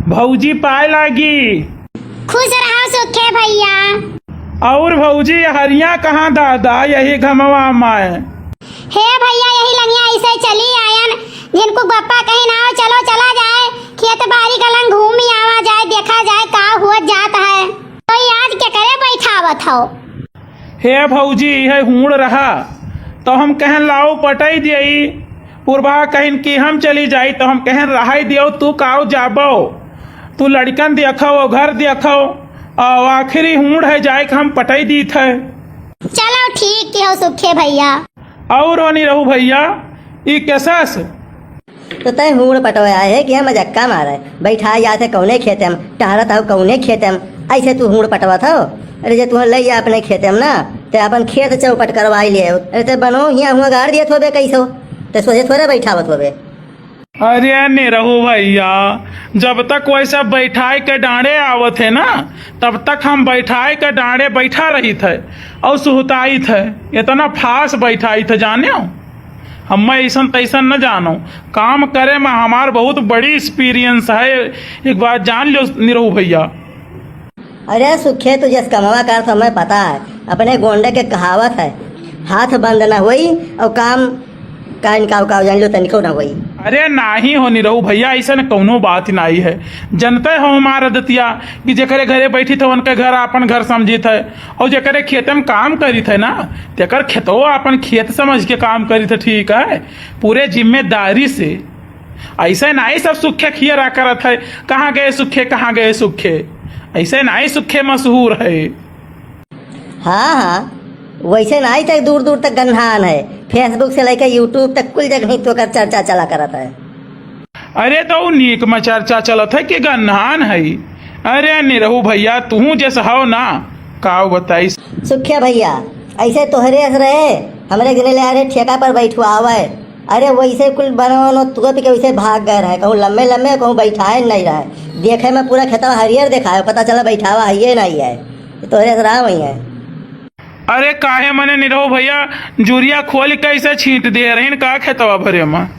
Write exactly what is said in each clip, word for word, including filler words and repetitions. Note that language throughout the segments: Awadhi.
भौजी पाए लागी। खुश रहो सुखे भैया। और भौजी, हरिया कहाँ दादा, यही घमवा में? हे भैया, यही लंगिया ऐसे चली आयन, जिनको बप्पा कहिन, "आओ, चलो, चला जाए, खेत बारी का लंग घूमी आवा जाए, देखा जाए, का हुआ जात है।" तो ये आज के करे बैठावत हो? हे भौजी, है हूड़ रहा, तो हम कहन, "लाओ, पटाई दियई।" पुरबा कहिन कि हम चली जाई, तो हम कहन, "रहाई दियो, तू काऊ जाबो, तू लड़कन देखो, घर देखो, और आखिरी हूड़ है जाए के हम पटाई दीत है।" चलो ठीक हो सुखे भैया। और हो निरहू भैया, ई कैसा से? तो तय हूड़ पटवे आए है कि हम मजक्का मारे? बैठा जात है कौने खेते में, टहरत हो कौने खेते में, ऐसे तू हूड़ पटवत हो? अरे जे तुहं लई जा अपने खेते में ना, ते अपन खेत चौपट करवाई ले। अरे ते बनो हियाँ हुआँ गाड़ दियत होबे कैसो, ते सोझे थोड़े बैठावत होबे। अरे निरहू भैया, जब तक वैसे बैठाए के डांडे आवत है ना, तब तक हम बैठाए के डांडे बैठा रहित है और सुहताइत है, इतना फास बैठाइत है, जाने हो? हम ऐसन तैसन न जानो, काम करे में हमार बहुत बड़ी experience है, एक बात जान लो निरहू भैया। अरे सुखे, तू जस कमवा कर समय पता है, अपने गोंडे के कहावत है, "हाथ बंद न होई और काम का इनका उकाव जान लो तनिको न होई।" अरे नाही हो निरहू भैया, ऐसन कौनो बात नाही है। जनते हो हमार आदतिया कि जेकरे घरे बैठित है, उनके घर आपन घर समझित है, और जेकरे खेते में काम करित है ना, तेकर खेतवा आपन खेत समझ के काम करित है, ठीक है, पूरे जिम्मेदारी से। ऐसे नाही सब सुखे खियरा करत है, "कहाँ गए सुखे, कहाँ गए सुखे?" ऐसे नाही सुखे मशहूर है। हाँ, हाँ, वैसे नाही तक दूर दूर तक गन्हान है, Facebook से लेके YouTube तक कुल जगह ही तो कर चर्चा चला करत है। अरे तो उ नीक में चर्चा चलत है कि गन्हान है? अरे निरहू भैया, तू जैसे हो ना, का बताई। सुखे भैया, ऐसे तोहरे अस रहे, हमरे गिने ले आ रहे ठेका पर बैठवावे। अरे वैसे कुल बनवनो तोप के वैसे भाग गए रहे, कहूँ लम्बे लम्बे, कहूँ बैठाए नहीं रहे। देखे में पूरा खेतवा हरियर देखाए, पता चला बैठावा है ये नहीं है, ये तोहरे से रहा वही है। अरे काहे मने निरहू भैया, जूरिया खोल कैसे छींट दे रहीन का खेतवा भरे में?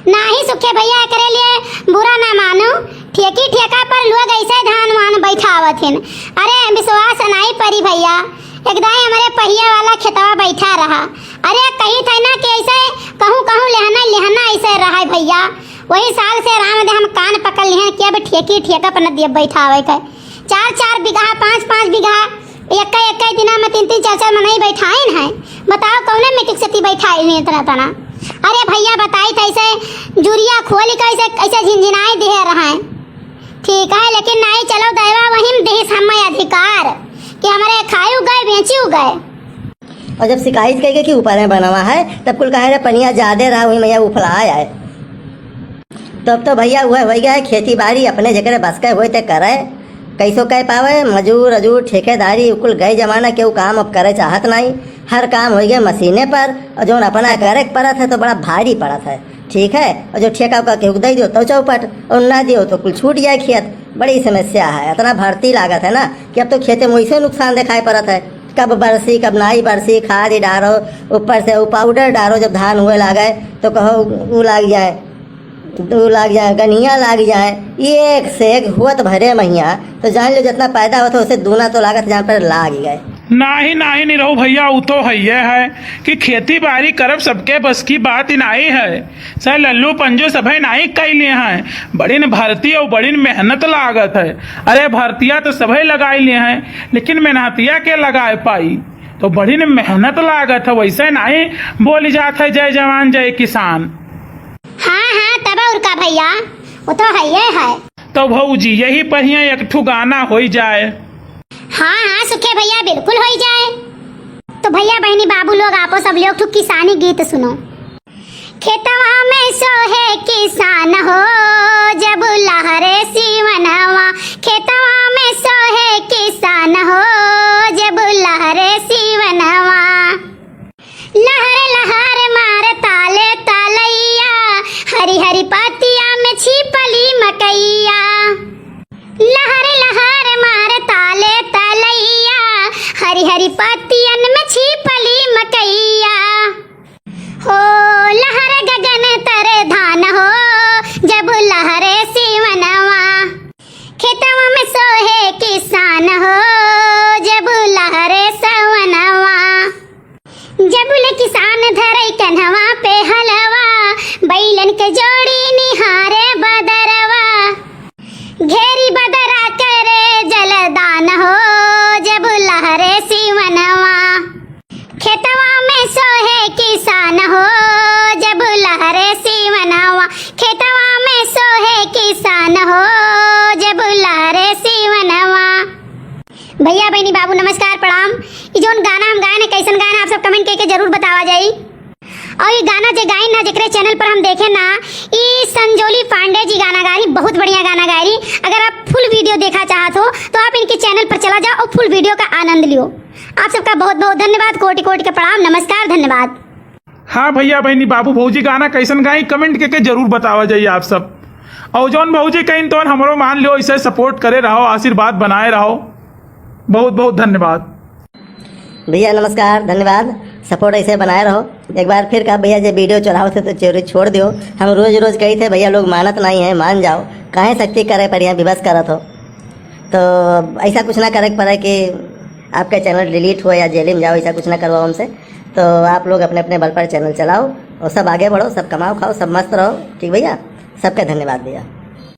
नाही सुखे भैया, एकरे लिए बुरा ना मानो, ठेकी ठेका पर लोग ऐसे धान वान बैठावत हिन। अरे विश्वास नाही परी भैया, एक दाई हमरे पहिया वाला खेतवा बैठा रहा। अरे कही थे ना कि ऐसे कहूँ कहूँ लेहना लेहना ऐसे रहा है भैया। वही साल से राम दे हम कान पकड़ लिहन कि अब ठेकी ठेका पर न दिए बैठावे के। चार चार बीघा, पाँच पाँच बीघा, एक्के एक्के दिना में तीन तीन चार चार मनई बैठाइन है। बताओ कौने मिट्टी से ती बैठाइन इतना तना? अरे भैया बताई थे ऐसे जूरिया खोल के ऐसे ऐसे झिनझिनाई दिहे रहा है। ठीक है, लेकिन नाही चलो दैवा वही में देहिस हमें अधिकार कि हमरे खायु गए, बेचिउ गए। और जब शिकायत कइके कि ऊपर में बनवा है, तब कुल कहे रहे पनिया ज्यादा रहा, वही मैया उफला आए। तब तो भैया वह हो गया है, खेती बाड़ी अपने जेकरे बस के होए ते करे, कैसो कह पावे, मजूर अजूर ठेकेदारी उ कुल गए जमाना के उ काम अब करे चाहत नाही। हर काम हो गया मशीने पर, और जौन अपना करे के परत है तो बड़ा भारी पड़त है। ठीक है, और जो ठेका उका केहू के दे दियो तो चौपट, और ना दियो तो कुल छूट जाए खेत। बड़ी समस्या है, इतना भर्ती लागत है ना कि अब तो खेते में वैसे नुकसान दिखाई पड़त है। कब बरसी, कब नाई बरसी, खाद ही डारो, ऊपर से वो पाउडर डारो, जब धान हुए लागे तो कहो ऊ लाग जाए, ऊ लाग जाए, गनिया लाग जाए, एक से एक हुअत भरे महिया, तो जान लो जितना पैदा होत है उससे दूना तो लागत, जान पर लाग गए। नाही, नाही, निरहू भैया, उ तो हइये है कि खेती बारी करब सबके बस की बात ही नाही है। चाहे लल्लू पंजू सभे नाही कैले हैं, बड़िन भर्ती और बड़िन मेहनत लागत है। अरे भर्तिया तो सभे लगाई ले हैं, लेकिन मेहनतिया के लगाए पाई, तो बड़िन मेहनत लागत है। वैसे नाही बोली जात है जय जवान जय किसान। हाँ, हाँ, तब और का भैया, वो तो हइये है। तो भौजी, यही पर ही एक ठो गाना होई जाए। हाँ, हाँ, सुखे भैया, बिल्कुल होई जाए। तो भैया, बहिनी, बाबू लोग, आपो सब लोग ठो किसानी गीत सुनो। खेतवा में सोहे किसान हो, जब लहरे सीवनवा। खेतवा में सोहे किसान हो, जब लहरे सीवनवा। लहर लहर मार ताले तलैया, हरी हरी पत्तिया में छिपली मकैया। लहर लहर मार ताले तलैया, हरी हरी पत्तियन में छिपली मकैया। हो लहर गगन तर धान हो, जब लहरे सीवनवा। किसान हो, जब लहरे सवनवा, जब ले किसान धरे कन्हवा पे हलवा, बैलन के जोड़ी निहारे बदरवा, घेरी बदरा करे जलदान हो, जब लहरे सिवनवा। खेतवा में सोहे किसान हो, जब लहरे सिवनवा। खेतवा में सोहे किसान हो, जब लहरे सिवनवा। भैया, बहिनी, बाबू, नमस्कार, प्रणाम। ई जौन गाना हम गाएन, कैसन गाएन, आप सब comment करके जरूर बतावा जाई। और ई गाना जे गाइन ना, जेकरे channel पर हम देखे ना, ई संजोली पांडे जी गाना गा रही, बहुत बढ़िया गाना गा रही। अगर आप full video देखा चाहत हो, तो आप इनके channel पर चला जाओ और full video का आनंद लियो। आप सबका बहुत बहुत धन्यवाद, कोटि कोटि के प्रणाम, नमस्कार, धन्यवाद। हाँ भैया, बहिनी, बाबू, भौजी गाना कैसन गाई, comment करके जरूर बतावा जाई आप सब। और जौन भौजी कहीं तौन हमरो मान लियो, इसे support करे रहो, आशीर्वाद बनाए रहो। बहुत बहुत धन्यवाद। भैया नमस्कार, धन्यवाद, support ऐसे बनाए रहो। एक बार फिर का भैया, जे video चलावत है तो चोरी छोड़ दियो। हम रोज रोज कही थे भैया, लोग मानत नहीं है, मान जाओ, काहे सख्ती करे पर यहाँ विवश करत हो। तो ऐसा कुछ ना करे के पड़े कि आपका channel delete हो या जेल में जाओ, ऐसा कुछ ना करवाओ हमसे। तो आप लोग अपने अपने बल पर channel चलाओ और सब आगे बढ़ो, सब कमाओ खाओ, सब मस्त रहो। ठीक भैया, सबका धन्यवाद भैया।